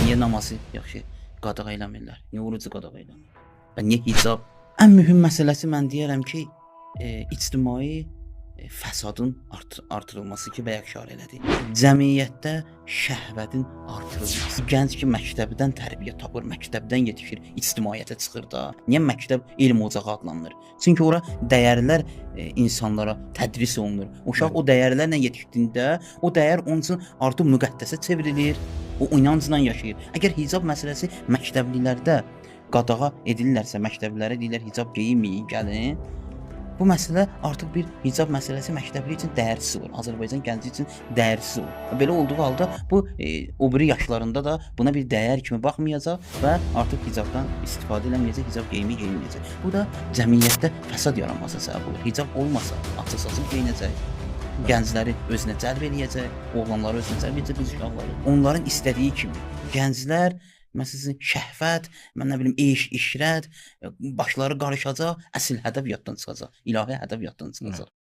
Niyə namazı yaxşı qadağa eləmirlər? Niyə orucu qadağa eləmirlər? Və niyə hicab? Ən mühüm məsələsi mən deyərəm ki, ictimai fəsadın artırılması ki, bayaq işarə elədi. Cəmiyyətdə şəhvətin artırılması. Gənc ki, məktəbdən tərbiyə tapır, məktəbdən yetişir, ictimaiyyətə çıxır da. Niyə məktəb elm ocağı adlanır? Çünki ora dəyərlər insanlara tədris olunur. Uşaq o dəyərlərlə yetişdiyində, o dəyər onun üçün artıq müqəddəsə çevrilir. O inancla yaşayır. Əgər hicab məsələsi məktəblilərdə qadağa edirlərsə, məktəblilərə deyirlər hicab geyinməyin, gəlin. Bu məsələ artıq bir hicab məsələsi məktəbli üçün dəyərsiz olur. Azərbaycan gənci üçün dəyərsiz olur. Belə olduğu halda bu o biri yaşlarında da buna bir dəyər kimi baxmayacaq və artıq hicabdan istifadə eləməyəcək, hicab geyimi geyinməyəcək. Bu da cəmiyyətdə fəsad yaranmasına səbəb olur. Hicab olmasa açıq-saçıq geyinəcək. Gəncləri özünə cəlb eləyəcək, oğlanları özünə cəlb edəcək, qız uşaqları. Onların istədiyi kimi gənclər məsələn şəhvət, mən nə bilim eş, işrət, başları qarışacaq, əsl hədəf yaddan çıxacaq, ilahi hədəf yaddan çıxacaq.